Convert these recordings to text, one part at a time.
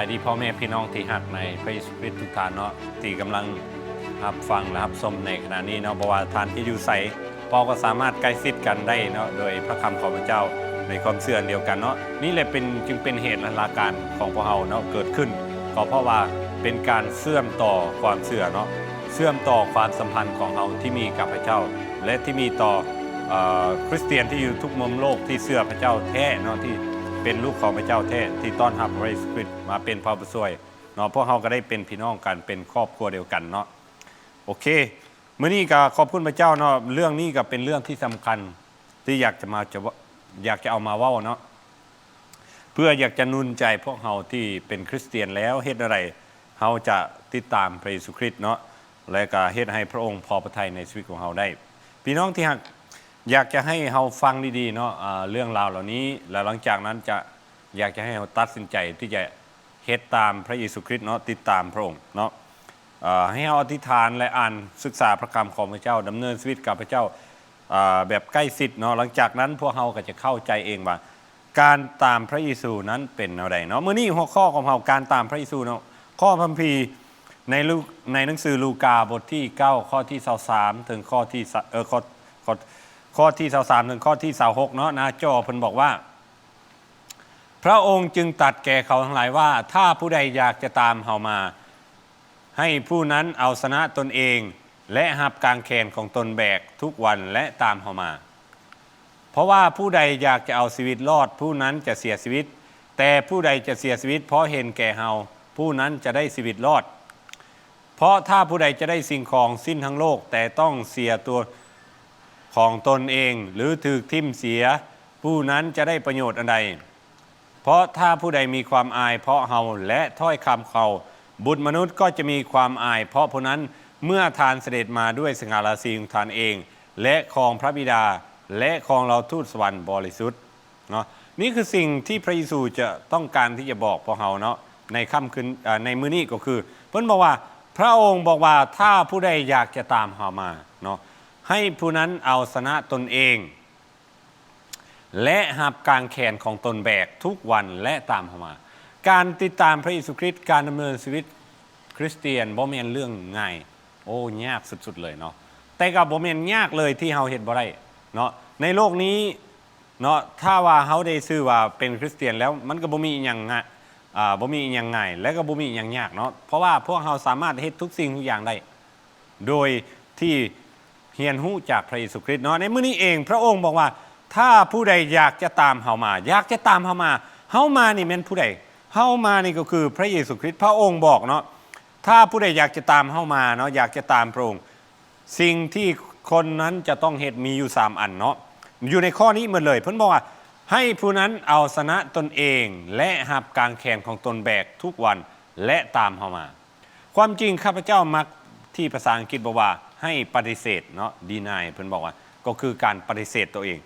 ດີພໍ່ແມ່ພີ່ນ້ອງທີ່ຮັກໃນພຣະເຢຊູຄຣິດທຸກທ່ານເນາະ ທີ່ກຳລັງຮັບຟັງ ແລະ ຮັບຊົມໃນຂະນະນີ້ເນາະ. ບໍ່ວ່າທ່ານຈະຢູ່ໃສ ເຮົາກໍສາມາດໃກ້ຊິດກັນໄດ້ເນາະ ໂດຍພຣະຄຳຂອງພຣະເຈົ້າ ໃນຄວາມເຊື່ອອັນດຽວກັນເນາະ. ນີ້ແຫຼະເປັນ ຈຶ່ງເປັນເຫດ ແລະ ຫຼັກການຂອງພວກເຮົາເນາະ ເກີດຂຶ້ນ ກໍເພາະວ່າເປັນການເຊື່ອມຕໍ່ຄວາມເຊື່ອເນາະ ເຊື່ອມຕໍ່ຄວາມສຳພັນຂອງເຮົາທີ່ມີກັບພຣະເຈົ້າ ແລະ ທີ່ມີຕໍ່ ເອີ ຄຣິສຕຽນທີ່ຢູ່ທຸກມຸມໂລກທີ່ເຊື່ອພຣະເຈົ້າແທ້ເນາະ ທີ່ເປັນລູກຂອງພຣະເຈົ້າແທ້ ທີ່ຕ້ອນຮັບພຣະເຢຊູຄຣິດມາເປັນພຣະຜູ້ຊ່ວຍເນາະ. ພວກເຮົາກໍໄດ້ເປັນພີ່ນ້ອງກັນ ເປັນຄອບຄົວດຽວກັນເນາະ. ໂອເຄ ມື້ນີ້ກໍຂອບຄຸນພຣະເຈົ້າເນາະ ເລື່ອງນີ້ກໍເປັນເລື່ອງທີ່ສຳຄັນ ທີ່ຢາກຈະມາ ຈະ ຢາກຈະເອົາມາເວົ້າເນາະ ເພື່ອຢາກຈະໜູນໃຈພວກເຮົາທີ່ເປັນຄຣິສຕຽນແລ້ວ ເຮັດແນວໃດເຮົາຈະຕິດຕາມພຣະເຢຊູຄຣິດເນາະ ແລະ ກໍເຮັດໃຫ້ພຣະອົງພໍພະໄທໃນຊີວິດຂອງເຮົາໄດ້. ພີ່ນ້ອງທີ່ຮັກ ຢາກຈະໃຫ້ເຮົາຟັງດີໆເນາະ ອາ ເລື່ອງລາວເຫຼົ່ານີ້ ແລະ ຫຼັງຈາກນັ້ນຈະ ຢາກຈະໃຫ້ເຮົາຕັດສິນໃຈທີ່ຈະເຮັດຕາມພຣະເຢຊູຄຣິດເນາະ ຕິດຕາມພຣະອົງເນາະ. ເອີ ໃຫ້ເຮົາອະທິຖານ ແລະ ອ່ານສຶກສາພຣະຄຳຂອງພຣະເຈົ້າ ດຳເນີນຊີວິດກັບພຣະເຈົ້າ ເອີ ແບບໃກ້ຊິດເນາະ. ຫຼັງຈາກນັ້ນພວກເຮົາກໍຈະເຂົ້າໃຈເອງວ່າ ການຕາມພຣະເຢຊູນັ້ນເປັນແນວໃດເນາະ. ມື້ນີ້ຫົວຂໍ້ຂອງເຮົາ ການຕາມພຣະເຢຊູເນາະ. ຂໍ້ພະຄຳພີໃນລູ ໃນໜັງສືລູກາ ບົດທີເກົ້າ ຂໍ້ທີຊາວສາມ ເຖິງຂໍ້ທີ ເອີ ຂໍ້ ຂໍ້ ຂໍ້ທີຊາວສາມ ເຖິງຂໍ້ທີຊາວຫົກເນາະ. ໜ້າຈໍເພິ່ນບອກວ່າ ພຣະອົງຈຶ່ງຕັດແກ່ເຂົາທັງຫຼາຍວ່າ ຖ້າຜູ້ໃດຢາກຈະຕາມເຮົາມາ ໃຫ້ຜູ້ນັ້ນເອົາຊະນະຕົນເອງ ແລະ ຮັບກາງແຂນຂອງຕົນແບກທຸກວັນ ແລະ ຕາມເຮົາມາ. ເພາະວ່າຜູ້ໃດຢາກຈະເອົາຊີວິດລອດ ຜູ້ນັ້ນຈະເສຍຊີວິດ, ແຕ່ຜູ້ໃດຈະເສຍຊີວິດເພາະເຫັນແກ່ເຮົາ ຜູ້ນັ້ນຈະໄດ້ຊີວິດລອດ. ເພາະຖ້າຜູ້ໃດຈະໄດ້ສິ່ງຂອງສິ້ນທັງໂລກ ແຕ່ຕ້ອງເສຍຕົວຂອງຕົນເອງ ຫຼື ຖືກຖິ້ມເສຍ, ຜູ້ນັ້ນຈະໄດ້ປະໂຫຍດອັນໃດ? ເພາະຖ້າຜູ້ໃດມີຄວາມອາຍເພາະເຮົາ ແລະ ຖ້ອຍຄຳເຂົາ, ບຸດມະນຸດກໍຈະມີຄວາມອາຍເພາະຜູ້ນັ້ນ ເມື່ອທ່ານສະເດັດມາດ້ວຍສະຫງ່າລາສີຂອງທ່ານເອງ ແລະ ຂອງພຣະບິດາ ແລະ ຂອງເຫຼົ່າທູດສະຫວັນບໍລິສຸດເນາະ. ນີ້ຄືສິ່ງທີ່ພຣະເຢຊູຈະຕ້ອງການທີ່ຈະບອກພວກເຮົາເນາະ ໃນຄ່ຳຄືນ ເອີ ໃນມື້ນີ້ກໍຄື ເພິ່ນບອກວ່າ ພຣະອົງບອກວ່າ ຖ້າຜູ້ໃດຢາກຈະຕາມເຮົາມາເນາະ ໃຫ້ຜູ້ນັ້ນເອົາຊະນະຕົນເອງ ແລະ ຮັບກາງແຂນຂອງຕົນແບກທຸກວັນ ແລະ ຕາມເຮົາມາ. ການຕິດຕາມພຣະເຢຊູຄຣິດ ການດຳເນີນຊີວິດຄຣິສຕຽນບໍ່ແມ່ນເລື່ອງງ່າຍ. ໂອ້ ຍາກສຸດໆເລີຍເນາະ. ແຕ່ກໍບໍ່ແມ່ນຍາກເລີຍທີ່ເຮົາເຮັດບໍ່ໄດ້ເນາະ. ໃນໂລກນີ້ເນາະ ຖ້າວ່າເຮົາໄດ້ຊື່ວ່າເປັນຄຣິສຕຽນແລ້ວ ມັນກໍບໍ່ມີອີ່ຫຍັງງະ ອ່າ ບໍ່ມີອີ່ຫຍັງງ່າຍ ແລະ ກໍບໍ່ມີອີ່ຫຍັງຍາກເນາະ. ເພາະວ່າພວກເຮົາສາມາດເຮັດທຸກສິ່ງທຸກຢ່າງໄດ້ ໂດຍທີ່ຮຽນຮູ້ຈາກພຣະເຢຊູຄຣິດເນາະ. ໃນມື້ນີ້ເອງ ພຣະອົງບອກວ່າ ຖ້າຜູ້ໃດຢາກຈະຕາມເຮົາມາ, ຢາກຈະຕາມເຮົາມາ. ເຮົາມານີ້ແມ່ນຜູ້ໃດ? ເຮົາມານີ້ກໍຄືພຣະເຢຊູຄຣິດ. ພຣະອົງບອກເນາະ ຖ້າຜູ້ໃດຢາກຈະຕາມເຮົາມາເນາະ, ຢາກຈະຕາມພຣະອົງ, ສິ່ງທີ່ຄົນນັ້ນຈະຕ້ອງເຮັດມີຢູ່ສາມອັນເນາະ ຢູ່ໃນຂໍ້ນີ້ໝົດເລີຍ. ເພິ່ນບອກວ່າ ໃຫ້ຜູ້ນັ້ນເອົາຊະນະຕົນເອງ ແລະ ຮັບກາງແຂນຂອງຕົນແບກທຸກວັນ ແລະ ຕາມເຮົາມາ. ຄວາມຈິງ ຂ້າພະເຈົ້າມັກທີ່ພາສາອັງກິດບອກວ່າ ໃຫ້ປະຕິເສດເນາະ deny ເພິ່ນບອກວ່າ ກໍຄືການປະຕິເສດຕົວເອງ.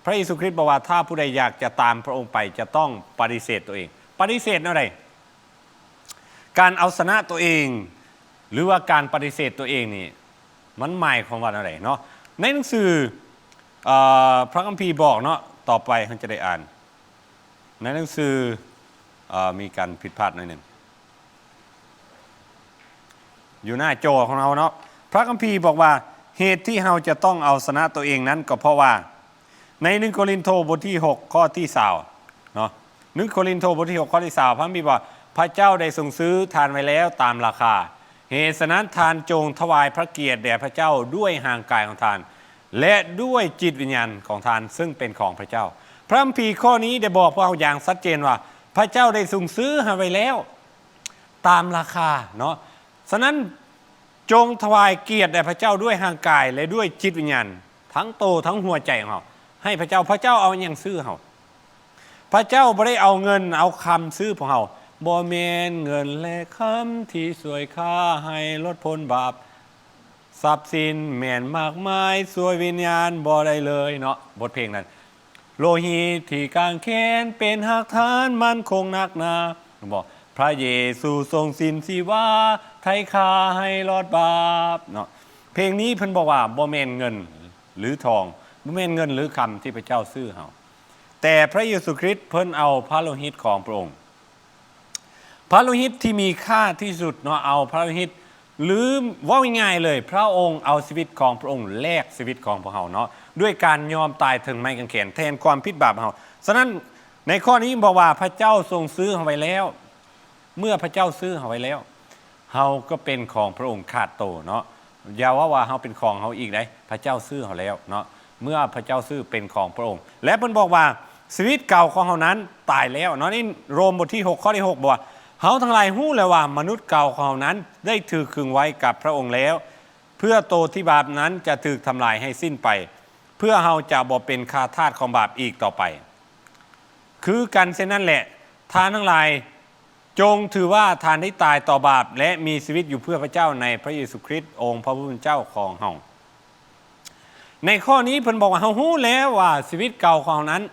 ພຣະເຢຊູຄຣິດບອກວ່າ ຖ້າຜູ້ໃດຢາກຈະຕາມພຣະອົງໄປ ຈະຕ້ອງປະຕິເສດຕົວເອງ. ປະຕິເສດແນວໃດ? ການເອົາຊະນະຕົວເອງ ຫຼືວ່າການປະຕິເສດຕົວເອງນີ້ ມັນໝາຍຄວາມວ່າແນວໃດເນາະ? ໃນໜັງສື ເອີ ພຣະຄຳພີບອກເນາະ ຕໍ່ໄປເຮົາຈະໄດ້ອ່ານ ໃນໜັງສື ເອີ ມີການຜິດພາດໜ້ອຍໜຶ່ງ ຢູ່ໜ້າຈໍຂອງເຮົາເນາະ. ພຣະຄຳພີບອກວ່າ ເຫດທີ່ເຮົາຈະຕ້ອງເອົາຊະນະຕົວເອງນັ້ນ ກໍເພາະວ່າ ໃນໜຶ່ງໂກລິນໂທບົດທີຫົກ ຂໍ້ທີຊາວເນາະ ໜຶ່ງໂກລິນໂທບົດທີຫົກ ຂໍ້ທີຊາວ ພຣະຄຳພີວ່າ ພຣະເຈົ້າໄດ້ຊົງຊື້ທ່ານໄວ້ແລ້ວຕາມລາຄາ. ເຫດສະນັ້ນ ທ່ານຈົ່ງຖວາຍພຣະກຽດແດ່ພຣະເຈົ້າດ້ວຍຮ່າງກາຍຂອງທ່ານ ແລະ ດ້ວຍຈິດວິນຍານຂອງທ່ານ ເຊິ່ງເປັນຂອງພຣະເຈົ້າ. ພຣະຄຳພີຂໍ້ນີ້ໄດ້ບອກພວກເຮົາຢ່າງຊັດເຈນວ່າ ພຣະເຈົ້າໄດ້ຊົງຊື້ໃຫ້ໄວ້ແລ້ວຕາມລາຄາເນາະ. ສະນັ້ນ ຈົ່ງຖວາຍກຽດແດ່ພຣະເຈົ້າດ້ວຍຮ່າງກາຍ ແລະ ດ້ວຍຈິດວິນຍານ ທັງໂຕທັງຫົວໃຈຂອງເຮົາ ໃຫ້ພຣະເຈົ້າ. ພຣະເຈົ້າເອົາຫຍັງຊື້ເຮົາ? ພຣະເຈົ້າບໍ່ໄດ້ເອົາເງິນເອົາຄຳຊື້ພວກເຮົາ. ບໍ່ແມ່ນເງິນ ແລະ ຄຳທີ່ຊ່ວຍຂ້າໃຫ້ລົດພົ້ນບາບ, ຊັບສິນແມ່ນໝາກໄມ້ ຊ່ວຍວິນຍານບໍ່ໄດ້ເລີຍເນາະ ບົດເພງນັ້ນ. ໂລຫິດທີ່ກາງແຂນເປັນຮາກຖານໝັ້ນຄົງໜັກໜາ ບໍ່ ພຣະເຢຊູຊົງສິ້ນຊີວາ ໄຖ່ຂ້າໃຫ້ລອດບາບເນາະ. ເພງນີ້ເພິ່ນບອກວ່າບໍ່ແມ່ນເງິນ ຫຼື ທອງ, ບໍ່ແມ່ນເງິນ ຫຼື ຄຳທີ່ພຣະເຈົ້າຊື້ເຮົາ, ແຕ່ພຣະເຢຊູຄຣິດເພິ່ນເອົາພຣະໂລຫິດຂອງພຣະອົງ ພະໂລຫິດທີ່ມີຄ່າທີ່ສຸດເນາະ ເອົາພະໂລຫິດ ຫຼື ເວົ້າງ່າຍໆເລີຍ ພະອົງເອົາຊີວິດຂອງພະອົງແລກຊີວິດຂອງພວກເຮົາເນາະ ດ້ວຍການຍອມຕາຍເທິງໄມ້ກາງແຂນແທນຄວາມຜິດບາບເຮົາ. ສະນັ້ນ ໃນຂໍ້ນີ້ບອກວ່າ ພະເຈົ້າຊົງຊື້ເຮົາໄວ້ແລ້ວ. ເມື່ອພະເຈົ້າຊື້ເຮົາໄວ້ແລ້ວ ເຮົາກໍເປັນຂອງພະອົງຂາດໂຕເນາະ. ຢ່າເວົ້າວ່າເຮົາເປັນຂອງເຮົາອີກໃດ໋ ພະເຈົ້າຊື້ເຮົາແລ້ວເນາະ. ເມື່ອພະເຈົ້າຊື້ເປັນຂອງພະອົງ ແລະ ເພິ່ນບອກວ່າ ຊີວິດເກົ່າຂອງເຮົານັ້ນຕາຍແລ້ວເນາະ. ໃນໂຣມບົດທີຫົກ ຂໍ້ທີຫົກ ບອກວ່າ ເຮົາທັງຫຼາຍຮູ້ແລ້ວວ່າມະນຸດເກົ່າຂອງເຮົານັ້ນໄດ້ຖືກຂຶງໄວ້ກັບພະອົງແລ້ວ ເພື່ອໂຕທີ່ບາບນັ້ນຈະຖືກທຳລາຍໃຫ້ສິ້ນໄປ ເພື່ອເຮົາຈະບໍ່ເປັນຂ້າທາດຂອງບາບອີກຕໍ່ໄປ. ຄືກັນເຊັ່ນນັ້ນແຫຼະ ທ່ານທັງຫຼາຍ ຈົ່ງຖືວ່າທ່ານໄດ້ຕາຍຕໍ່ບາບ ແລະ ມີຊີວິດຢູ່ເພື່ອພະເຈົ້າໃນພະເຢຊູຄຣິດ ອົງພະຜູ້ເປັນເຈົ້າຂອງເຮົາ. ໃນຂໍ້ນີ້ເພິ່ນບອກວ່າ ເຮົາຮູ້ແລ້ວວ່າຊີວິດເກົ່າຂອງເຮົານັ້ນ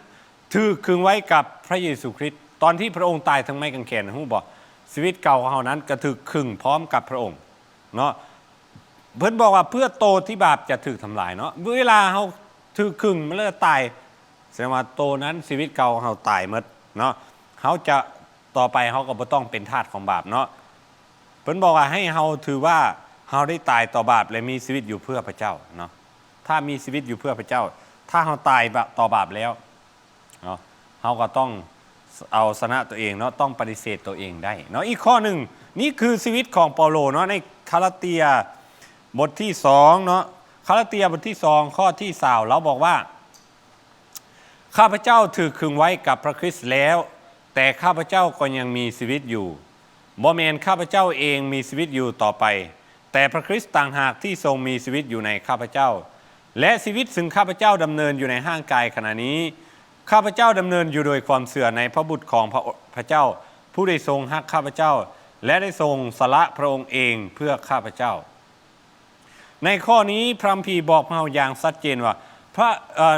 ຖືກຂຶງໄວ້ກັບພະເຢຊູຄຣິດ. ຕອນທີ່ພະອົງຕາຍເທິງໄມ້ກາງແຂນ ຮູ້ບໍ່? ຊີວິດເກົ່າຂອງເຮົານັ້ນກໍຖືກຂຶງພ້ອມກັບພະອົງເນາະ. ເພິ່ນບອກວ່າ ເພື່ອໂຕທີ່ບາບຈະຖືກທຳລາຍເນາະ. ເວລາເຮົາຖືກຂຶງມາແລ້ວຕາຍ ສະແດງວ່າໂຕນັ້ນ ຊີວິດເກົ່າເຮົາຕາຍໝົດເນາະ. ເຮົາຈະ ຕໍ່ໄປເຮົາກໍບໍ່ຕ້ອງເປັນທາດຂອງບາບເນາະ. ເພິ່ນບອກວ່າໃຫ້ເຮົາຖືວ່າເຮົາໄດ້ຕາຍຕໍ່ບາບ ແລະ ມີຊີວິດຢູ່ເພື່ອພະເຈົ້າເນາະ. ຖ້າມີຊີວິດຢູ່ເພື່ອພະເຈົ້າ ຖ້າເຮົາຕາຍບະ ຕໍ່ບາບແລ້ວເນາະ ເຮົາກໍຕ້ອງເອົາຊະນະຕົວເອງເນາະ ຕ້ອງປະຕິເສດຕົວເອງໄດ້ເນາະ. ອີກຂໍ້ໜຶ່ງ ນີ້ຄືຊີວິດຂອງເປົາໂລເນາະ ໃນກາລາເຕຍບົດທີສອງເນາະ ກາລາເຕຍບົດທີສອງ ຂໍ້ທີຊາວ ລາວບອກວ່າ ຂ້າພະເຈົ້າຖືກຂຶງໄວ້ກັບພະຄຣິດແລ້ວ, ແຕ່ຂ້າພະເຈົ້າກໍຍັງມີຊີວິດຢູ່. ບໍ່ແມ່ນຂ້າພະເຈົ້າເອງມີຊີວິດຢູ່ຕໍ່ໄປ, ແຕ່ພະຄຣິດຕ່າງຫາກທີ່ຊົງມີຊີວິດຢູ່ໃນຂ້າພະເຈົ້າ. ແລະ ຊີວິດຊຶ່ງຂ້າພະເຈົ້າດຳເນີນຢູ່ໃນຮ່າງກາຍຂະນະນີ້, ຂ້າພະເຈົ້າດຳເນີນຢູ່ໂດຍຄວາມເຊື່ອໃນພະບຸດຂອງພະ ພະເຈົ້າ, ຜູ້ໄດ້ຊົງຮັກຂ້າພະເຈົ້າ ແລະ ໄດ້ຊົງສະຫຼະພະອົງເອງເພື່ອຂ້າພະເຈົ້າ. ໃນຂໍ້ນີ້ພະຄຳພີບອກເຮົາຢ່າງຊັດເຈນວ່າ ພະ ເອີ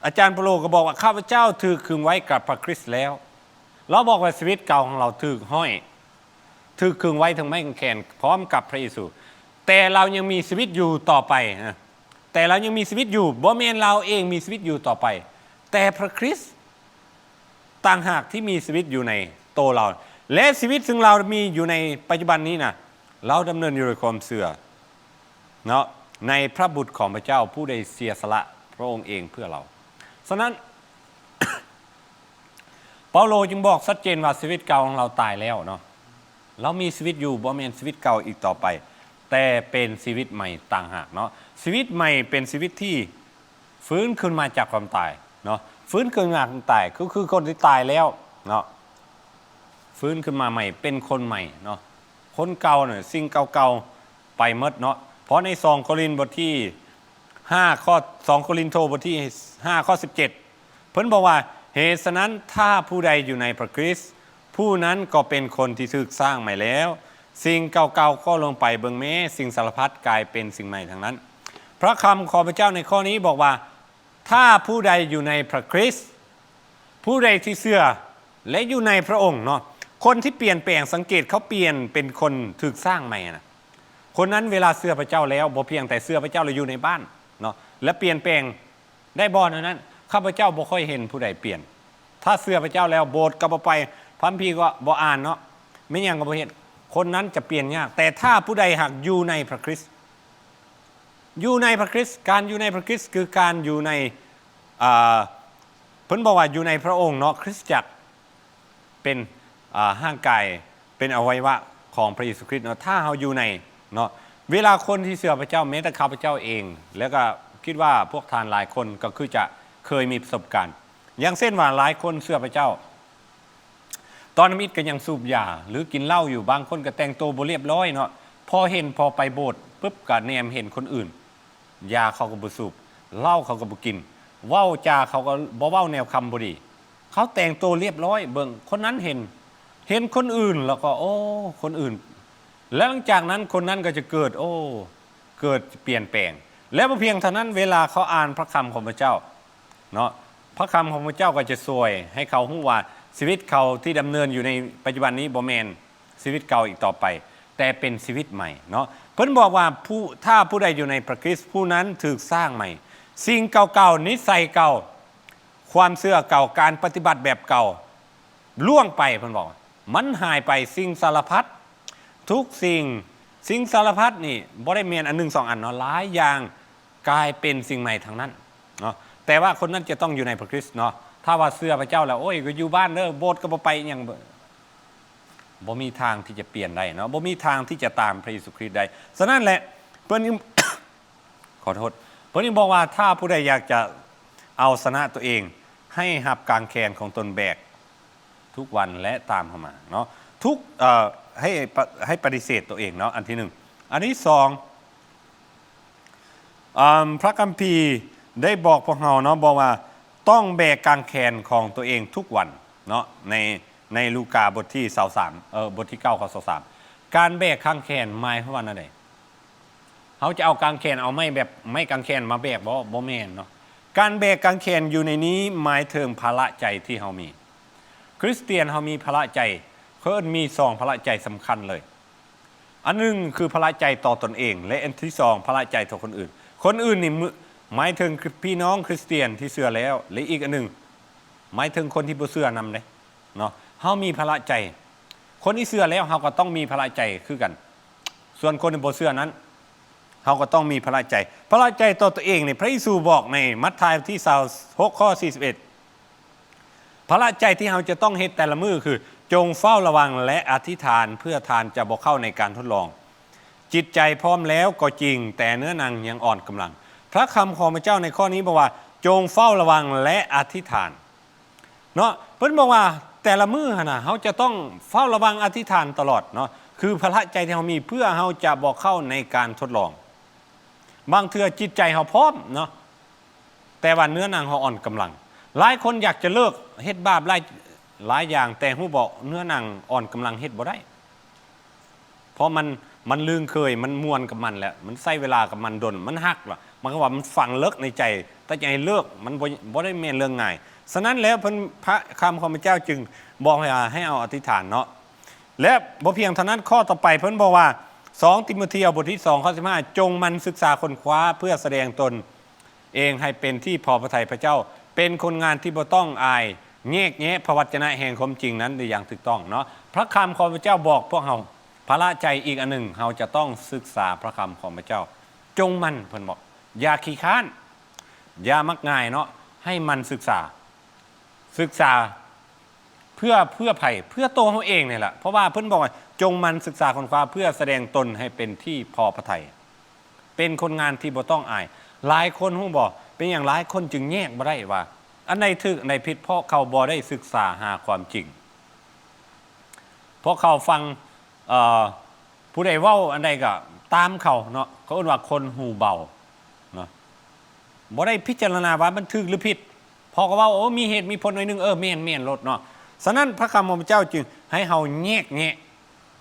ອາຈານເປົາໂລກໍບອກວ່າ ຂ້າພະເຈົ້າຖືກຂຶງໄວ້ກັບພະຄຣິດແລ້ວ. ລາວບອກວ່າຊີວິດເກົ່າຂອງລາວຖືກຫ້ອຍ, ຖືກຂຶງໄວ້ເທິງໄມ້ກາງແຂນພ້ອມກັບພະເຢຊູ, ແຕ່ລາວຍັງມີຊີວິດຢູ່ຕໍ່ໄປນະ, ແຕ່ລາວຍັງມີຊີວິດຢູ່, ບໍ່ແມ່ນລາວເອງມີຊີວິດຢູ່ຕໍ່ໄປ, ແຕ່ພະຄຣິດ ຕ່າງຫາກທີ່ມີຊີວິດຢູ່ໃນໂຕລາວ ແລະ ຊີວິດຊຶ່ງລາວມີຢູ່ໃນປັດຈຸບັນນີ້ນະ ລາວດຳເນີນຢູ່ດ້ວຍຄວາມເຊື່ອເນາະ ໃນພະບຸດຂອງພະເຈົ້າ ຜູ້ໄດ້ເສຍສະຫຼະພະອົງເອງເພື່ອລາວ. ສະນັ້ນ ເປົາໂລຈຶ່ງບອກຊັດເຈນວ່າຊີວິດເກົ່າຂອງລາວຕາຍແລ້ວເນາະ. ລາວມີຊີວິດຢູ່ ບໍ່ແມ່ນຊີວິດເກົ່າອີກຕໍ່ໄປ, ແຕ່ເປັນຊີວິດໃໝ່ຕ່າງຫາກເນາະ. ຊີວິດໃໝ່ເປັນຊີວິດທີ່ ຟື້ນຂຶ້ນມາຈາກຄວາມຕາຍເນາະ, ຟື້ນຂຶ້ນມາຈາກຄວາມຕາຍ ກໍຄືຄົນທີ່ຕາຍແລ້ວເນາະ ຟື້ນຂຶ້ນມາໃໝ່ ເປັນຄົນໃໝ່ເນາະ. ຄົນເກົ່ານະ ສິ່ງເກົ່າໆໄປໝົດເນາະ. ເພາະໃນສອງໂກລິນບົດທີຫ້າ ຂໍ້ ສອງໂກລິນໂທບົດທີຫ້າ ຂໍ້ສິບເຈັດ ເພິ່ນບອກວ່າ ເຫດສະນັ້ນ ຖ້າຜູ້ໃດຢູ່ໃນພະຄຣິດ ຜູ້ນັ້ນກໍເປັນຄົນທີ່ຖືກສ້າງໃໝ່ແລ້ວ, ສິ່ງເກົ່າໆກໍລ່ວງໄປ, ເບິ່ງແມ້ ສິ່ງສາລະພັດກາຍເປັນສິ່ງໃໝ່ທັງນັ້ນ. ພະຄຳຂອງພະເຈົ້າໃນຂໍ້ນີ້ບອກວ່າ ຖ້າຜູ້ໃດຢູ່ໃນພະຄຣິດ, ຜູ້ໃດທີ່ເຊື່ອ ແລະ ຢູ່ໃນພະອົງເນາະ, ຄົນທີ່ປ່ຽນແປງ, ສັງເກດເຂົາປ່ຽນເປັນຄົນຖືກສ້າງໃໝ່ນະ, ຄົນນັ້ນເວລາເຊື່ອພະເຈົ້າແລ້ວ ບໍ່ພຽງແຕ່ເຊື່ອພະເຈົ້າແລ້ວ ຢູ່ໃນບ້ານເນາະ ແລະ ປ່ຽນແປງ ໄດ້ບໍ່ແນວນັ້ນ? ຂ້າພະເຈົ້າບໍ່ຄ່ອຍເຫັນຜູ້ໃດປ່ຽນ. ຖ້າເຊື່ອພະເຈົ້າແລ້ວ ໂບດກໍບໍ່ໄປ, ພະຄຳພີກໍບໍ່ອ່ານເນາະ, ແມ່ນຫຍັງກໍບໍ່ເຮັດ. ຄົນນັ້ນຈະປ່ຽນຍາກ. ແຕ່ຖ້າຜູ້ໃດຫາກຢູ່ໃນພະຄຣິດ, ຢູ່ໃນພະຄຣິດ, ການຢູ່ໃນພະຄຣິດຄືການຢູ່ໃນ, ເອີ, ເພິ່ນບອກວ່າຢູ່ໃນພະອົງເນາະ, ຄຣິສຕະຈັກ ເປັນ, ເອີ, ຮ່າງກາຍ, ເປັນອະໄວຍະວະຂອງພະເຢຊູຄຣິດເນາະ. ຖ້າເຮົາຢູ່ໃນເນາະ, ເວລາຄົນທີ່ເຊື່ອພະເຈົ້າ, ແມ້ແຕ່ຂ້າພະເຈົ້າເອງ ແລ້ວກໍຄິດວ່າພວກທ່ານຫຼາຍຄົນກໍຄືຈະເຄີຍມີປະສົບການ. ຢ່າງເຊັ່ນວ່າຫຼາຍຄົນເຊື່ອພະເຈົ້າ, ຕອນທຳອິດກໍຍັງສູບຢາ ຫຼື ກິນເຫຼົ້າຢູ່, ບາງຄົນກໍແຕ່ງໂຕບໍ່ລຽບຮ້ອຍເນາະ. ພໍເຫັນ, ພໍໄປໂບດປຶບ ກໍແນມເຫັນຄົນອື່ນ. ຢາເຂົາກໍບໍ່ສູບ, ເຫຼົ້າເຂົາກໍບໍ່ກິນ, ເວົ້າຈາເຂົາກໍບໍ່ເວົ້າແນວຄຳບໍ່ດີ. ເຂົາແຕ່ງໂຕລຽບຮ້ອຍ, ເບິ່ງຄົນນັ້ນເຫັນ, ເຫັນຄົນອື່ນແລ້ວກໍ, ໂອ້, ຄົນອື່ນ. ແລະ ຫຼັງຈາກນັ້ນຄົນນັ້ນກໍຈະເກີດ, ໂອ້, ເກີດປ່ຽນແປງ. ແລະ ບໍ່ພຽງເທົ່ານັ້ນ, ເວລາເຂົາອ່ານພະຄຳຂອງພະເຈົ້າເນາະ, ພະຄຳຂອງພະເຈົ້າກໍຈະຊ່ວຍໃຫ້ເຂົາຮູ້ວ່າຊີວິດເຂົາທີ່ດຳເນີນຢູ່ໃນປັດຈຸບັນນີ້ບໍ່ແມ່ນ ຊີວິດເກົ່າອີກຕໍ່ໄປ, ແຕ່ເປັນຊີວິດໃໝ່ເນາະ. ເພິ່ນບອກວ່າ ຜູ້, ຖ້າຜູ້ໃດຢູ່ໃນພະຄຣິດ, ຜູ້ນັ້ນຖືກສ້າງໃໝ່. ສິ່ງເກົ່າໆ, ນິໄສເກົ່າ, ຄວາມເຊື່ອເກົ່າ, ການປະຕິບັດແບບເກົ່າ ລ່ວງໄປ, ເພິ່ນບອກ ມັນຫາຍໄປ ສິ່ງສາລະພັດ ທຸກສິ່ງ ສິ່ງສາລະພັດນີ້ບໍ່ໄດ້ແມ່ນອັນໜຶ່ງສອງອັນເນາະ ຫຼາຍຢ່າງກາຍເປັນສິ່ງໃໝ່ທັງນັ້ນເນາະ ແຕ່ວ່າຄົນນັ້ນຈະຕ້ອງຢູ່ໃນພະຄຣິດເນາະ. ຖ້າວ່າເຊື່ອພະເຈົ້າແລ້ວ ໂອ້ຍ ກໍຢູ່ບ້ານເດີ ໂບດກໍບໍ່ໄປ ອີ່ຫຍັງ ບໍ່ມີທາງທີ່ຈະປ່ຽນໄດ້ເນາະ ບໍ່ມີທາງທີ່ຈະຕາມພະເຢຊູຄຣິດໄດ້. ສະນັ້ນແຫຼະ ເພິ່ນ ຂໍໂທດ ເພິ່ນຍັງບອກວ່າ ຖ້າຜູ້ໃດຢາກຈະເອົາຊະນະຕົວເອງ ໃຫ້ຮັບກາງແຂນຂອງຕົນແບກທຸກວັນ ແລະ ຕາມເຂົ້າມາເນາະ ທຸກ ເອີ ໃຫ້ປະ ໃຫ້ປະຕິເສດຕົວເອງເນາະ ອັນທີໜຶ່ງ. ອັນທີສອງ ອາ ພະຄຳພີໄດ້ບອກພວກເຮົາເນາະ ບອກວ່າຕ້ອງແບກກາງແຂນຂອງຕົວເອງທຸກວັນເນາະ ໃນ ໃນລູກາບົດທີຊາວສາມ ເອີ ບົດທີເກົ້າ ຂໍ້ຊາວສາມ. ການແບກກາງແຂນໝາຍຄວາມວ່າແນວໃດ? ເຮົາຈະເອົາກາງແຂນ ເອົາໄມ້ແບບ ໄມ້ກາງແຂນມາແບກບໍ່? ບໍ່ແມ່ນເນາະ. ການແບກກາງແຂນຢູ່ໃນນີ້ໝາຍເຖິງພາລະໃຈທີ່ເຮົາມີ. ຄຣິສຕຽນເຮົາມີພາລະໃຈ ເຂົາເອີ້ນມີສອງພາລະໃຈສຳຄັນເລີຍ. ອັນໜຶ່ງຄືພາລະໃຈຕໍ່ຕົນເອງ ແລະ ອັນທີສອງພາລະໃຈຕໍ່ຄົນອື່ນ. ຄົນອື່ນນີ້ ໝາຍເຖິງພີ່ນ້ອງຄຣິສຕຽນທີ່ເຊື່ອແລ້ວ ແລະ ອີກອັນໜຶ່ງ ໝາຍເຖິງຄົນທີ່ບໍ່ເຊື່ອນຳເດ້ເນາະ. ເຮົາມີພາລະໃຈ ຄົນທີ່ເຊື່ອແລ້ວ ເຮົາກໍຕ້ອງມີພາລະໃຈຄືກັນ. ສ່ວນຄົນທີ່ບໍ່ເຊື່ອນັ້ນ ເຮົາກໍຕ້ອງມີພາລະໃຈ. ພາລະໃຈຕໍ່ຕົວເອງນີ້ ພະເຢຊູບອກໃນມັດທາຍທີຊາວຫົກ ຂໍ້ສີ່ສິບເອັດ ພາລະໃຈທີ່ເຮົາຈະຕ້ອງເຮັດແຕ່ລະມື້ຄື ຈົ່ງເຝົ້າລະວັງ ແລະ ອະທິຖານ ເພື່ອທ່ານຈະບໍ່ເຂົ້າໃນການທົດລອງ. ຈິດໃຈພ້ອມແລ້ວກໍຈິງ, ແຕ່ເນື້ອໜັງຍັງອ່ອນກຳລັງ. ພະຄຳຂອງພະເຈົ້າໃນຂໍ້ນີ້ບອກວ່າ, ຈົ່ງເຝົ້າລະວັງ ແລະ ອະທິຖານ. ເນາະ, ເພິ່ນບອກວ່າແຕ່ລະມື້ຫັ້ນນະ ເຮົາຈະຕ້ອງເຝົ້າລະວັງອະທິຖານຕະຫຼອດເນາະ, ຄືພາລະໃຈທີ່ເຮົາມີ ເພື່ອເຮົາຈະບໍ່ເຂົ້າໃນການທົດລອງ. ບາງເທື່ອຈິດໃຈເຮົາພ້ອມເນາະ, ແຕ່ວ່າເນື້ອໜັງເຮົາອ່ອນກຳລັງ. ຫຼາຍຄົນຢາກຈະເລີກເຮັດບາບຫຼາຍ, ຫຼາຍຢ່າງ, ແຕ່ຮູ້ບໍ່, ເນື້ອໜັງອ່ອນກຳລັງເຮັດບໍ່ໄດ້. ເພາະມັນ, ມັນລຶ້ງເຄີຍ, ມັນມ່ວນກັບມັນແລ້ວ, ມັນໃຊ້ເວລາກັບມັນດົນ, ມັນຮັກລະ, ໝາຍຄວາມວ່າມັນຝັງເລິກໃນໃຈ, ແຕ່ຈະໃຫ້ເລີກ, ມັນບໍ່, ບໍ່ໄດ້ແມ່ນເລື່ອງງ່າຍ. ສະນັ້ນແລ້ວເພິ່ນ, ພະຄຳຂອງພະເຈົ້າຈຶ່ງບອກໃຫ້, ໃຫ້ເອົາອະທິຖານເນາະ. ແລະ ບໍ່ພຽງເທົ່ານັ້ນ, ຂໍ້ຕໍ່ໄປເພິ່ນບອກວ່າ ສອງ ຕີໂມທີ ບົດທີສອງ ຂໍ້ສິບຫ້າ ຈົ່ງໝັ່ນສຶກສາຄົ້ນຄວ້າເພື່ອສະແດງຕົນ ເອງໃຫ້ເປັນທີ່ພໍພະໄທພະເຈົ້າ, ເປັນຄົນງານທີ່ບໍ່ຕ້ອງອາຍ, ແຍກແຍະພະວັດຈະນະແຫ່ງຄວາມຈິງນັ້ນໄດ້ຢ່າງຖືກຕ້ອງເນາະ. ພະຄຳຂອງພະເຈົ້າບອກພວກເຮົາ, ພາລະໃຈອີກອັນໜຶ່ງ, ເຮົາຈະຕ້ອງສຶກສາພະຄຳຂອງພະເຈົ້າ. ຈົ່ງໝັ່ນ, ເພິ່ນບອກ, ຢ່າຂີ້ຄ້ານ, ຢ່າມັກງ່າຍເນາະ, ໃຫ້ໝັ່ນສຶກສາ, ສຶກສາ ເພື່ອ, ເພື່ອໃຜ? ເພື່ອໂຕເຮົາເອງນີ້ແຫຼະ. ເພາະວ່າເພິ່ນບອກວ່າ, ຈົ່ງໝັ່ນສຶກສາຄົ້ນຄວ້າເພື່ອສະແດງຕົນໃຫ້ເປັນທີ່ພໍພະໄທ, ເປັນຄົນງານທີ່ບໍ່ຕ້ອງອາຍ. ຫຼາຍຄົນຮູ້ບໍ່, ເປັນຫຍັງຫຼາຍຄົນຈຶ່ງແຍກບໍ່ໄດ້ວ່າ ອັນໃດຖືກ ອັນໃດຜິດ? ເພາະເຂົາບໍ່ໄດ້ສຶກສາຫາຄວາມຈິງ. ເພາະເຂົາຟັງ, ເອີ, ຜູ້ໃດເວົ້າອັນໃດກໍຕາມເຂົາເນາະ, ເຂົາເອີ້ນວ່າຄົນຫູເບົາເນາະ. ບໍ່ໄດ້ພິຈາລະນາວ່າມັນຖືກຫຼືຜິດ. ເພາະກໍເວົ້າ, ໂອ້, ມີເຫດມີຜົນໜ້ອຍໜຶ່ງ, ເອີ, ແມ່ນ, ແມ່ນໂລດເນາະ. ສະນັ້ນພະຄຳຂອງພະເຈົ້າຈຶ່ງໃຫ້ເຮົາແຍກແຍະ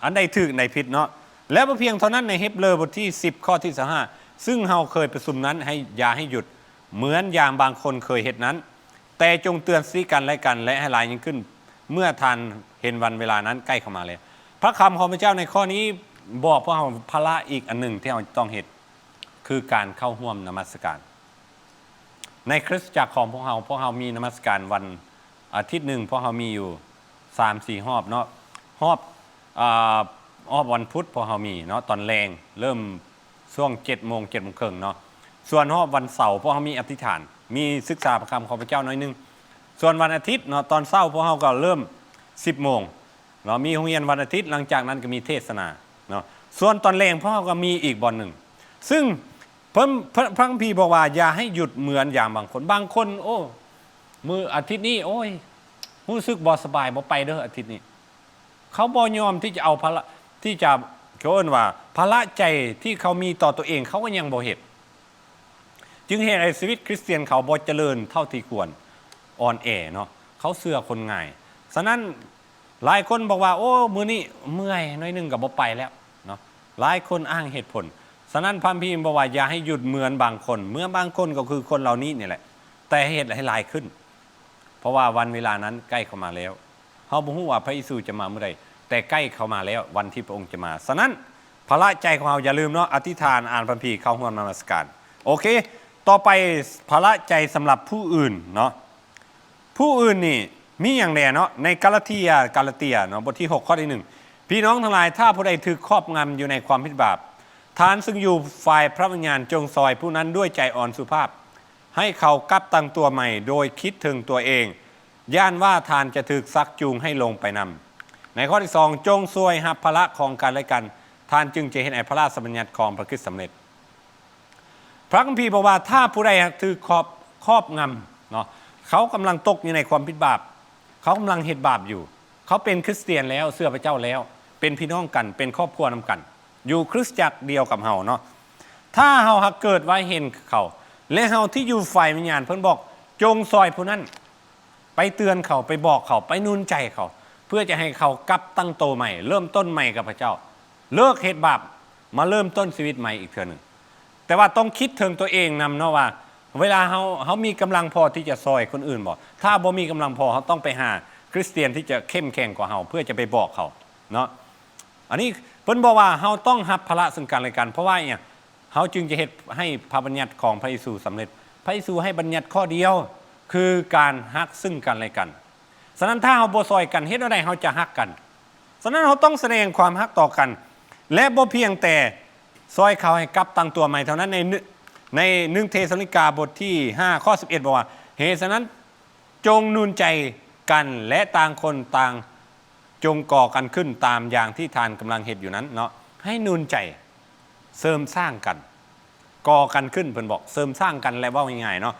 ອັນໃດຖືກ ອັນໃດຜິດເນາະ. ແລ້ວບໍ່ພຽງເທົ່ານັ້ນ, ໃນເຮັບເຣີບົດທີສິບ ຂໍ້ທີຊາວຫ້າ ຊຶ່ງເຮົາເຄີຍປະຊຸມນັ້ນ, ໃຫ້, ຢ່າໃຫ້ຢຸດ ເໝືອນຢ່າງບາງຄົນເຄີຍເຮັດນັ້ນ, ແຕ່ຈົ່ງເຕືອນສະຕິກັນແລະກັນ, ແລະ ໃຫ້ຫຼາຍຍິ່ງຂຶ້ນ, ເມື່ອທ່ານເຫັນວັນເວລານັ້ນໃກ້ເຂົ້າມາແລ້ວ. ພະຄຳຂອງພະເຈົ້າໃນຂໍ້ນີ້ບອກພວກເຮົາ ພາລະອີກອັນໜຶ່ງທີ່ເຮົາຕ້ອງເຮັດ ຄືການເຂົ້າຮ່ວມນະມັດສະການ. ໃນຄຣິສຕະຈັກຂອງພວກເຮົາ, ພວກເຮົາມີນະມັດສະການວັນອາທິດໜຶ່ງ, ພວກເຮົາມີຢູ່ສາມສີ່ຮອບເນາະ. ຮອບ, ອາ, ຮອບວັນພຸດພວກເຮົາມີເນາະ, ຕອນແລງເລີ່ມຊ່ວງເຈັດໂມງ, ເຈັດໂມງເຄິ່ງເນາະ. ສ່ວນຮອບວັນເສົາ ພວກເຮົາມີອະທິຖານ, ມີສຶກສາພະຄຳຂອງພະເຈົ້າໜ້ອຍໜຶ່ງ. ສ່ວນວັນອາທິດເນາະ, ຕອນເຊົ້າພວກເຮົາກໍເລີ່ມສິບໂມງເນາະ, ມີໂຮງຮຽນວັນອາທິດ, ຫຼັງຈາກນັ້ນກໍມີເທດສະໜາເນາະ. ສ່ວນຕອນແລງພວກເຮົາກໍມີອີກບ່ອນໜຶ່ງ. ຊຶ່ງ ເພິ່ນ, ພະ, ພະຄຳພີບອກວ່າ ຢ່າໃຫ້ຢຸດເໝືອນຢ່າງບາງຄົນ. ບາງຄົນ, ໂອ້, ມື້ອາທິດນີ້, ໂອ້ຍ, ຮູ້ສຶກບໍ່ສະບາຍ, ບໍ່ໄປເດີອາທິດນີ້. ເຂົາບໍ່ຍອມທີ່ຈະເອົາພາລະ, ທີ່ຈະ, ເຂົາເອີ້ນວ່າ ພາລະໃຈທີ່ເຂົາມີຕໍ່ຕົວເອງ, ເຂົາກໍຍັງບໍ່ເຮັດ. ຈຶ່ງເຮັດໃຫ້ຊີວິດຄຣິສຕຽນເຂົາບໍ່ຈະເລີນເທົ່າທີ່ຄວນ, ອ່ອນແອເນາະ, ເຂົາເຊື່ອຄົນງ່າຍ. ສະນັ້ນ, ຫຼາຍຄົນບອກວ່າ, ໂອ້, ມື້ນີ້ເມື່ອຍໜ້ອຍໜຶ່ງກໍບໍ່ໄປແລ້ວເນາະ. ຫຼາຍຄົນອ້າງເຫດຜົນ. ສະນັ້ນພະຄຳພີບອກວ່າ ຢ່າໃຫ້ຢຸດເໝືອນບາງຄົນ. ເໝືອນບາງຄົນກໍຄືຄົນເຫຼົ່ານີ້ນີ້ແຫຼະ, ແຕ່ໃຫ້ເຮັດໃຫ້ຫຼາຍຂຶ້ນ. ເພາະວ່າວັນເວລານັ້ນໃກ້ເຂົ້າມາແລ້ວ. ເຮົາບໍ່ຮູ້ວ່າພະເຢຊູຈະມາມື້ໃດ, ແຕ່ໃກ້ເຂົ້າມາແລ້ວ ວັນທີ່ພະອົງຈະມາ. ສະນັ້ນ ພາລະໃຈຂອງເຮົາ, ຢ່າລືມເນາະ, ອະທິຖານ, ອ່ານພະຄຳພີ, ເຂົ້າຮ່ວມນະມັດສະການ. ໂອເຄ, ຕໍ່ໄປ ພາລະໃຈສຳລັບຜູ້ອື່ນເນາະ. ຜູ້ອື່ນນີ້ ມີຫຍັງແດ່ເນາະ? ໃນກາລາເທຍ ກາລາເທຍເນາະ ບົດທີຫົກ ຂໍ້ທີໜຶ່ງ ພີ່ນ້ອງທັງຫຼາຍ, ຖ້າຜູ້ໃດຖືກຄອບງຳຢູ່ໃນຄວາມຜິດບາບ, ທ່ານຊຶ່ງຢູ່ຝ່າຍພະວິນຍານ ຈົ່ງຊ່ອຍຜູ້ນັ້ນດ້ວຍໃຈອ່ອນສຸພາບ, ໃຫ້ເຂົາກັບຕັ້ງຕົວໃໝ່ໂດຍຄິດເຖິງຕົວເອງ, ຢ້ານວ່າທ່ານຈະຖືກຊັກຈູງໃຫ້ຫຼົງໄປນຳ. ໃນຂໍ້ທີສອງ ຈົ່ງຊ່ວຍຮັບພາລະຂອງກັນແລະກັນ, ທ່ານຈຶ່ງຈະເຮັດໃຫ້ພະລາຊະບັນຍັດຂອງພະຄຣິດສຳເລັດ. ພະຄຳພີບອກວ່າ ຖ້າຜູ້ໃດຖືກຄອບ ຄອບງຳເນາະ, ເຂົາກຳລັງຕົກຢູ່ໃນຄວາມຜິດບາບ, ເຂົາກຳລັງເຮັດບາບຢູ່, ເຂົາເປັນຄຣິສຕຽນແລ້ວ, ເຊື່ອພະເຈົ້າແລ້ວ, ເປັນພີ່ນ້ອງກັນ, ເປັນຄອບຄົວນຳກັນ, ຢູ່ຄຣິສຕະຈັກດຽວກັບເຮົາເນາະ. ຖ້າເຮົາຫາກເກີດວ່າເຫັນເຂົາ, ແລະ ເຮົາທີ່ຢູ່ຝ່າຍວິນຍານ, ເພິ່ນບອກ, ຈົ່ງຊ່ອຍຜູ້ນັ້ນ. ໄປເຕືອນເຂົາ, ໄປບອກເຂົາ, ໄປໜູນໃຈເຂົາ, ເພື່ອຈະໃຫ້ເຂົາກັບຕັ້ງໂຕໃໝ່, ເລີ່ມຕົ້ນໃໝ່ກັບພະເຈົ້າ, ເລີກເຮັດບາບ, ມາເລີ່ມຕົ້ນຊີວິດໃໝ່ອີກເທື່ອໜຶ່ງ. ແຕ່ວ່າຕ້ອງຄິດເຖິງຕົວເອງນຳເນາະວ່າ ເວລາເຮົາ, ເຮົາມີກຳລັງພໍທີ່ຈະຊ່ອຍຄົນອື່ນບໍ່? ຖ້າບໍ່ມີກຳລັງພໍ, ເຮົາຕ້ອງໄປຫາຄຣິສຕຽນທີ່ຈະເຂັ້ມແຂງກວ່າເຮົາ ເພື່ອຈະໄປບອກເຂົາເນາະ. ອັນນີ້ເພິ່ນບອກວ່າເຮົາຕ້ອງຮັບພາລະເຊິ່ງກັນແລະກັນ, ເພາະວ່າອີ່ຫຍັງ? ເຮົາຈຶ່ງຈະເຮັດໃຫ້ພະບັນຍັດຂອງພະເຢຊູສຳເລັດ. ພະເຢຊູໃຫ້ບັນຍັດຂໍ້ດຽວ ຄືການຮັກເຊິ່ງກັນແລະກັນ. ສະນັ້ນ ຖ້າເຮົາບໍ່ຊ່ອຍກັນ, ເຮັດແນວໃດເຮົາຈະຮັກກັນ? ສະນັ້ນ ເຮົາຕ້ອງສະແດງຄວາມຮັກຕໍ່ກັນ ແລະ ບໍ່ພຽງແຕ່ຊ່ອຍເຂົາໃຫ້ກັບຕັ້ງຕົວໃໝ່ເທົ່ານັ້ນ. ໃນ ໃນໜຶ່ງເທສະໂລນິກາ ບົດທີຫ້າ ຂໍ້ສິບເອັດ ບອກວ່າ, ເຫດສະນັ້ນ ຈົ່ງໜູນໃຈກັນ ແລະ ຕ່າງຄົນຕ່າງ ຈົ່ງກໍ່ກັນຂຶ້ນຕາມຢ່າງທີ່ທ່ານກຳລັງເຮັດຢູ່ນັ້ນເນາະ. ໃຫ້ໜູນໃຈ ເສີມສ້າງກັນ, ກໍ່ກັນຂຶ້ນ, ເພິ່ນບອກ ເສີມສ້າງກັນ ແລະ ເວົ້າງ່າຍໆເນາະ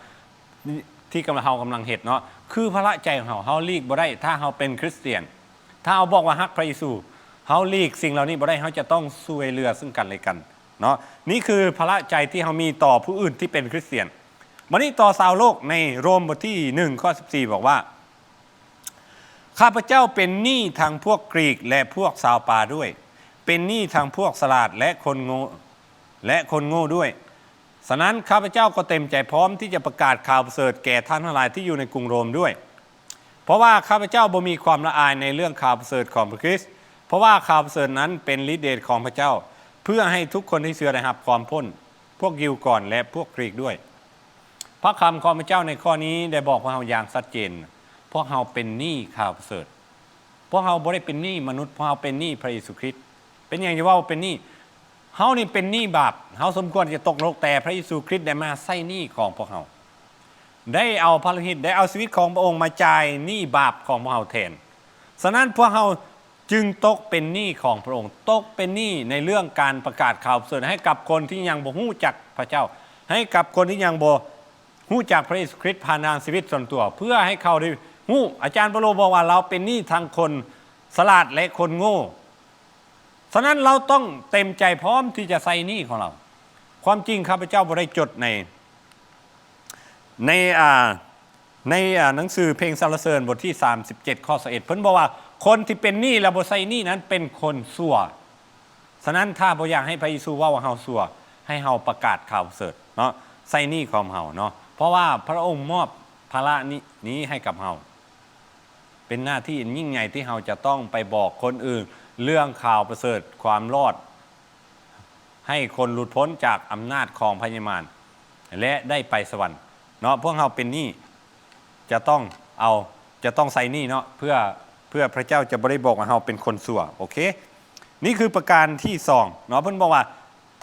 ທີ່ກຳລັງ ເຮົາກຳລັງເຮັດເນາະ ຄືພາລະໃຈຂອງເຮົາ. ເຮົາຫຼີກບໍ່ໄດ້ ຖ້າເຮົາເປັນຄຣິສຕຽນ, ຖ້າເຮົາບອກວ່າຮັກພະເຢຊູ, ເຮົາຫຼີກສິ່ງເຫຼົ່ານີ້ບໍ່ໄດ້. ເຮົາຈະຕ້ອງຊ່ວຍເຫຼືອເຊິ່ງກັນແລະກັນເນາະ. ນີ້ຄືພາລະໃຈທີ່ເຮົາມີຕໍ່ຜູ້ອື່ນທີ່ເປັນຄຣິສຕຽນ. ບັດນີ້ຕໍ່ຊາວໂລກ ໃນໂຣມ ບົດທີໜຶ່ງ ຂໍ້ສິບສີ່ ບອກວ່າ, ຂ້າພະເຈົ້າເປັນໜີ້ທັງພວກກຣີກ ແລະ ພວກຊາວປ່າດ້ວຍ, ເປັນໜີ້ທັງພວກສະຫຼາດ ແລະ ຄົນໂງ່ ແລະ ຄົນໂງ່ດ້ວຍ. ສະນັ້ນ ຂ້າພະເຈົ້າກໍເຕັມໃຈພ້ອມທີ່ຈະປະກາດຂ່າວປະເສີດແກ່ທ່ານທັງຫຼາຍທີ່ຢູ່ໃນກຸງໂຣມດ້ວຍ, ເພາະວ່າຂ້າພະເຈົ້າບໍ່ມີຄວາມລະອາຍໃນເລື່ອງຂ່າວປະເສີດຂອງພະຄຣິດ, ເພາະວ່າຂ່າວປະເສີດນັ້ນເປັນລິດເດດຂອງພະເຈົ້າ, ເພື່ອໃຫ້ທຸກຄົນທີ່ເຊື່ອໄດ້ຮັບຄວາມພົ້ນ, ພວກຢິວກ່ອນ ແລະ ພວກກຣີກດ້ວຍ. ພະຄຳຂອງພະເຈົ້າໃນຂໍ້ນີ້ໄດ້ບອກພວກເຮົາຢ່າງຊັດເຈນ, ພວກເຮົາເປັນໜີ້ຂ່າວປະເສີດ. ພວກເຮົາບໍ່ໄດ້ເປັນໜີ້ມະນຸດ, ພວກເຮົາເປັນໜີ້ພະເຢຊູຄຣິດ. ເປັນຫຍັງຈະເວົ້າເປັນໜີ້? ເຮົານີ້ເປັນໜີ້ບາບ, ເຮົາສົມຄວນທີ່ຈະຕົກນະລົກ, ແຕ່ພະເຢຊູຄຣິດໄດ້ມາໃຊ້ໜີ້ຂອງພວກເຮົາ, ໄດ້ເອົາພະໂລຫິດ, ໄດ້ເອົາຊີວິດຂອງພະອົງມາຈ່າຍໜີ້ບາບຂອງພວກເຮົາແທນ. ສະນັ້ນ ພວກເຮົາ ຈຶ່ງຕົກເປັນໜີ້ຂອງພະອົງ, ຕົກເປັນໜີ້ໃນເລື່ອງການປະກາດຂ່າວປະເສີດໃຫ້ກັບຄົນທີ່ຍັງບໍ່ຮູ້ຈັກພະເຈົ້າ, ໃຫ້ກັບຄົນທີ່ຍັງບໍ່ຮູ້ຈັກພະເຢຊູຄຣິດຜ່ານທາງຊີວິດສ່ວນຕົວ, ເພື່ອໃຫ້ເຂົາໄດ້ຮູ້. ອາຈານເປາໂລບອກວ່າ ລາວເປັນໜີ້ທັງຄົນສະຫຼາດ ແລະ ຄົນໂງ່. ສະນັ້ນ ລາວຕ້ອງເຕັມໃຈພ້ອມທີ່ຈະໃຊ້ໜີ້ຂອງລາວ. ຄວາມຈິງ ຂ້າພະເຈົ້າບໍ່ໄດ້ຈົດໃນ ໃນ ອ່າ ໃນ ອ່າ ໜັງສືເພງສັນລະເສີນ ບົດທີສາມສິບເຈັດ ຂໍ້ຊາວເອັດ ເພິ່ນບອກວ່າ ຄົນທີ່ເປັນໜີ້ແລ້ວບໍ່ໃຊ້ໜີ້ນັ້ນເປັນຄົນຊົ່ວ. ສະນັ້ນ ຖ້າບໍ່ຢາກໃຫ້ພະເຢຊູເວົ້າວ່າເຮົາຊົ່ວ, ໃຫ້ເຮົາປະກາດຂ່າວປະເສີດເນາະ, ໃຊ້ໜີ້ຂອງເຮົາເນາະ, ເພາະວ່າພະອົງມອບພາລະນີ້ ນີ້ໃຫ້ກັບເຮົາ. ເປັນໜ້າທີ່ອັນຍິ່ງໃຫຍ່ທີ່ເຮົາຈະຕ້ອງໄປບອກຄົນອື່ນເລື່ອງຂ່າວປະເສີດຄວາມລອດ ໃຫ້ຄົນຫຼຸດພົ້ນຈາກອຳນາດຂອງພະຍາມານ ແລະ ໄດ້ໄປສະຫວັນເນາະ. ພວກເຮົາເປັນໜີ້ ຈະຕ້ອງເອົາ ຈະຕ້ອງໃຊ້ໜີ້ເນາະ ເພື່ອ ເພື່ອພະເຈົ້າຈະບໍ່ໄດ້ບອກວ່າເຮົາເປັນຄົນຊົ່ວ. ໂອເຄ ນີ້ຄືປະການທີສອງເນາະ. ເພິ່ນບອກວ່າ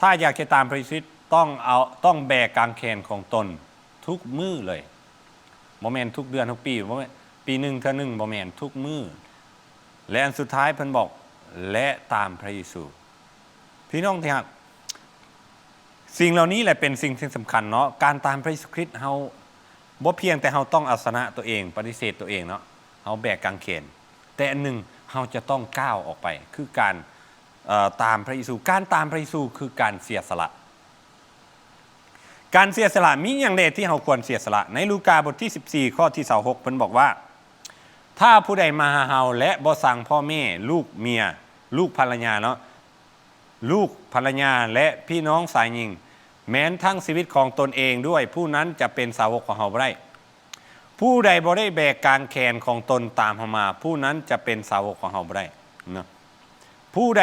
ຖ້າຢາກຈະຕາມພະເຢຊູຄຣິດ ຕ້ອງເອົາ ຕ້ອງແບກກາງແຂນຂອງຕົນທຸກມື້ເລີຍ. ບໍ່ແມ່ນທຸກເດືອນ ທຸກປີ ບໍ່ແມ່ນ ປີໜຶ່ງເທື່ອໜຶ່ງ ບໍ່ແມ່ນ ທຸກມື້. ແລະ ອັນສຸດທ້າຍເພິ່ນບອກ ແລະ ຕາມພະເຢຊູ. ພີ່ນ້ອງທີ່ຮັກ, ສິ່ງເຫຼົ່ານີ້ແຫຼະເປັນສິ່ງທີ່ສຳຄັນເນາະ. ການຕາມພະເຢຊູຄຣິດ ເຮົາບໍ່ພຽງແຕ່ເຮົາຕ້ອງເອົາຊະນະຕົວເອງ, ປະຕິເສດຕົວເອງເນາະ, ເຮົາແບກກາງແຂນ. ແຕ່ອັນໜຶ່ງ ເຮົາຈະຕ້ອງກ້າວອອກໄປ ຄືການ ເອີ ຕາມພະເຢຊູ. ການຕາມພະເຢຊູຄືການເສຍສະຫຼະ. ການເສຍສະຫຼະ ມີຫຍັງແດ່ທີ່ເຮົາຄວນເສຍສະຫຼະ? ໃນລູກາບົດທີສິບສີ່ ຂໍ້ທີຊາວຫົກ ເພິ່ນບອກວ່າ ຖ້າຜູ້ໃດມາຫາເຮົາ ແລະ ບໍ່ຊັງພໍ່ແມ່, ລູກເມຍ, ລູກພັນລະຍາເນາະ, ລູກພັນລະຍາ ແລະ ພີ່ນ້ອງຊາຍຍິງ, ແມ່ນທັງຊີວິດຂອງຕົນເອງດ້ວຍ, ຜູ້ນັ້ນຈະເປັນສາວົກຂອງເຮົາບໍ່ໄດ້. ຜູ້ໃດບໍ່ໄດ້ແບກກາງແຂນຂອງຕົນຕາມເຮົາມາ, ຜູ້ນັ້ນຈະເປັນສາວົກຂອງເຮົາບໍ່ໄດ້ເນາະ. ຜູ້ໃດ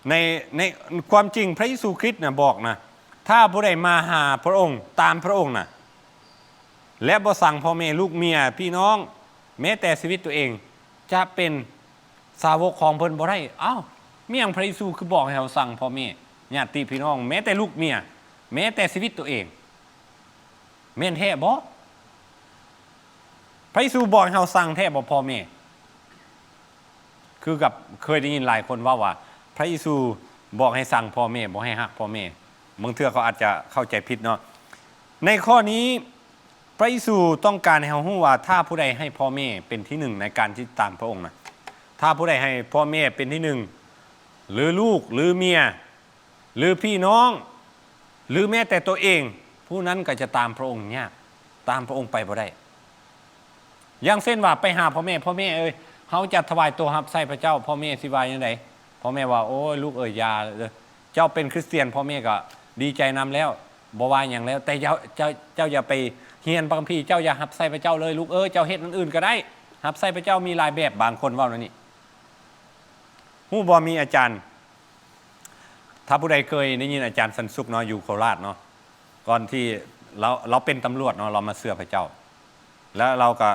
ໃນ ໃນຄວາມຈິງ ພະເຢຊູຄຣິດນະບອກນະ, ຖ້າຜູ້ໃດມາຫາພະອົງ, ຕາມພະອົງນະ, ແລະ ບໍ່ຊັງພໍ່ແມ່, ລູກເມຍ, ພີ່ນ້ອງ, ແມ້ແຕ່ຊີວິດຕົວເອງຈະເປັນສາວົກຂອງເພິ່ນບໍ່ໄດ້. ອ້າວ ມີຫຍັງພະເຢຊູຄືບອກໃຫ້ເຮົາຊັງພໍ່ແມ່, ຍາດຕິພີ່ນ້ອງ, ແມ້ແຕ່ລູກເມຍ, ແມ້ແຕ່ຊີວິດຕົວເອງ? ແມ່ນແທ້ບໍ່? ພະເຢຊູບອກໃຫ້ເຮົາຊັງແທ້ບໍ່ພໍ່ແມ່? ຄືກັບເຄີຍໄດ້ຍິນຫຼາຍຄົນເວົ້າວ່າ ພະເຢຊູບອກໃຫ້ຊັງພໍ່ແມ່, ບໍ່ໃຫ້ຮັກພໍ່ແມ່. ບາງເທື່ອເຂົາອາດຈະເຂົ້າໃຈຜິດເນາະ. ໃນຂໍ້ນີ້ ພະເຢຊູຕ້ອງການໃຫ້ເຮົາຮູ້ວ່າ ຖ້າຜູ້ໃດໃຫ້ພໍ່ແມ່ເປັນທີໜຶ່ງໃນການຕິດຕາມພະອົງນະ, ຖ້າຜູ້ໃດໃຫ້ພໍ່ແມ່ເປັນທີໜຶ່ງ ຫຼືລູກ ຫຼືເມຍ ຫຼືພີ່ນ້ອງ ຫຼືແມ້ແຕ່ຕົວເອງ, ຜູ້ນັ້ນກໍຈະຕາມພະອົງຍາກ, ຕາມພະອົງໄປບໍ່ໄດ້. ຢ່າງເຊັ່ນວ່າໄປຫາພໍ່ແມ່, ພໍ່ແມ່ເອີຍ, ເຮົາຈະຖວາຍຕົວຮັບໃຊ້ພະເຈົ້າ, ພໍ່ແມ່ຊິວ່າຈັ່ງໃດ? ພໍ່ແມ່ວ່າ ໂອ້ຍ ລູກເອີຍ, ຢ່າເດີ, ເຈົ້າເປັນຄຣິສຕຽນ, ພໍ່ແມ່ກໍດີໃຈນຳແລ້ວ, ບໍ່ວ່າຫຍັງແລ້ວ, ແຕ່ເຈົ້າ, ເຈົ້າ, ເຈົ້າຢ່າໄປຮຽນພະຄຳພີ, ເຈົ້າຢ່າຮັບໃຊ້ພະເຈົ້າເລີຍ, ລູກເອີຍ, ເຈົ້າເຮັດອັນອື່ນກໍໄດ້, ຮັບໃຊ້ພະເຈົ້າມີຫຼາຍແບບ, ບາງຄົນເວົ້າແນວນີ້. ຮູ້ບໍ່, ມີອາຈານ ຖ້າຜູ້ໃດເຄີຍໄດ້ຍິນອາຈານສັນສຸກເນາະ ຢູ່ໂຄລາດເນາະ, ກ່ອນທີ່ລາວ, ລາວເປັນຕຳຫຼວດເນາະ, ລາວມາເຊື່ອພະເຈົ້າ ແລ້ວລາວກໍ,